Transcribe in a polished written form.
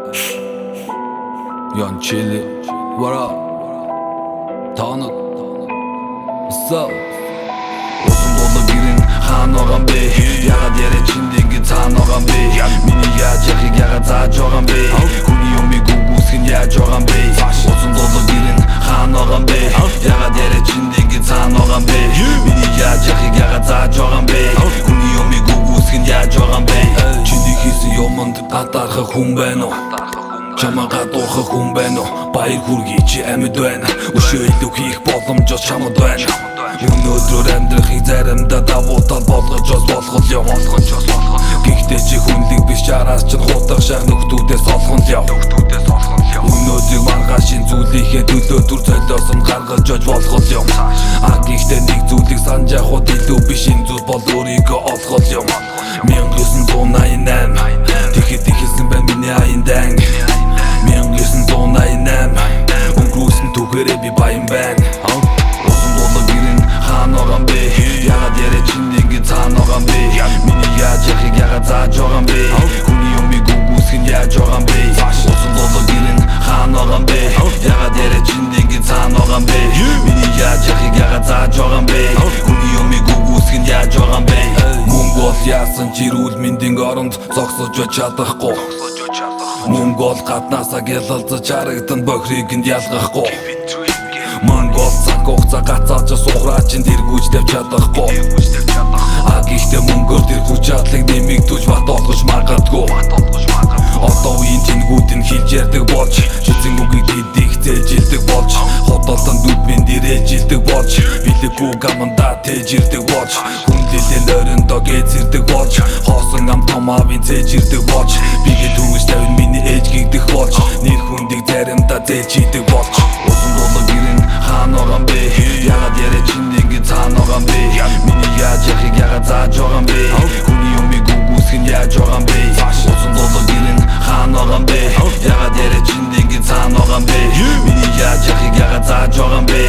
Young Chili. What up? Тонод. What's up? Усан дуулаг гэрэн хаана байгаа юм бэ? Ягаад яриа чинд ингэ цаана байгаа юм бэ? Миний яаж яхийг ягаад зааж байгаа юм бэ? Хүний юмыг үгүйсэх нь яаж байгаа юм бэ? Усан дуулаг гэрэн хаана байгаа юм бэ? Ягаад яриа чинд ингэ цаана байгаа юм бэ? Миний яаж яхийг ягаад зааж байгаа юм бэ? Хүний юмыг үгүйсэх нь яаж байгаа юм бэ? Чиний хийсэн юмд гадаархах хүн байна уу? Чамаа гадуурхах хүн байна уу? Баяр хүргэе, чи амьд байна. Өшөө илүү хийх боломжос чамд байна. Өнөөдрөөр амьдрахыг заримдаа давуу тал болгож бас болох юм. Гэхдээ чи хүнлэг биш, чараас чинь хутга шах нөхдүүдээс олхон л яв. Өнөөдрийг маргаашийн зүйлийнхээ төлөө түр золиос нь гаргаж ож болох юм. А гэхдээ нэг зүйлийг санаж явахад илүү биш, энэ зүйл бол өөрийгөө олох юм. 1988 тэгэхэд ихэлсэн байна миний аян дан. 1988 өнгөрүүлсэн түүхээрээ би баян байна. Усан дуулаг гэрэн хаана байгаа юм бэ? Ягаад яриа чинд ингэ цаана байгаа юм бэ? Миний яаж яхийг ягаад зааж байгаа юм бэ? Хүний юмыг үгүйсэх нь яаж байгаа юм бэ? Усан дуулаг гэрэн хаана байгаа юм бэ? Ягаад яриа чинд ингэ цаана байгаа юм бэ? Миний яаж яхийг ягаад зааж байгаа юм бэ? Хүний юмыг үгүйсэх нь яаж байгаа юм бэ? Мөнгө бол яасан ч эрүүл мэндийн оронд зогсож байж чадахгүй. Мөнгө бол гаднаасаа гялалзаж харагдан бохирыг нь ялгахгүй. Мөнгө бол цаг хугацаа гацааж сухраа чин дэргүүж тавьж чадахгүй. А гэхдээ мөнгөөр тэр хүч чадлыг нэмэгдүүлж бат олгож магадгүй. Одоо үеийн тэнгүүд нь хэлж ярьдаг болж, эзэн үгийг дидих зээжилдэг болж, худалдан дүдмэн дэрээжилдэг болж, бэлэггүй гаманда тээж ирдэг болж, хүндлэлээ оройндоо гэзэрдэг болж, хоосон ам том аавын зээж ирдэг болж, бигээ түргэж тавин миний ээж гэгдэх болж, нэр хүндийг заримдаа зээж идэг болж. Усан дуулаг гэрэн хаана байгаа юм бэ? Ягаад яриа чинд ингэ цаана байгаа юм бэ? Миний яаж яхийг ягаад зааж байгаа юм бэ? Хүний юмыг үгүйсэх нь яаж байгаа юм бэ? Усан дуулаг гэрэн хаана байгаа юм бэ? Ягаад яриа чинд ингэ цаана байгаа юм бэ? Миний яаж яхийг ягаад зааж байгаа юм бэ?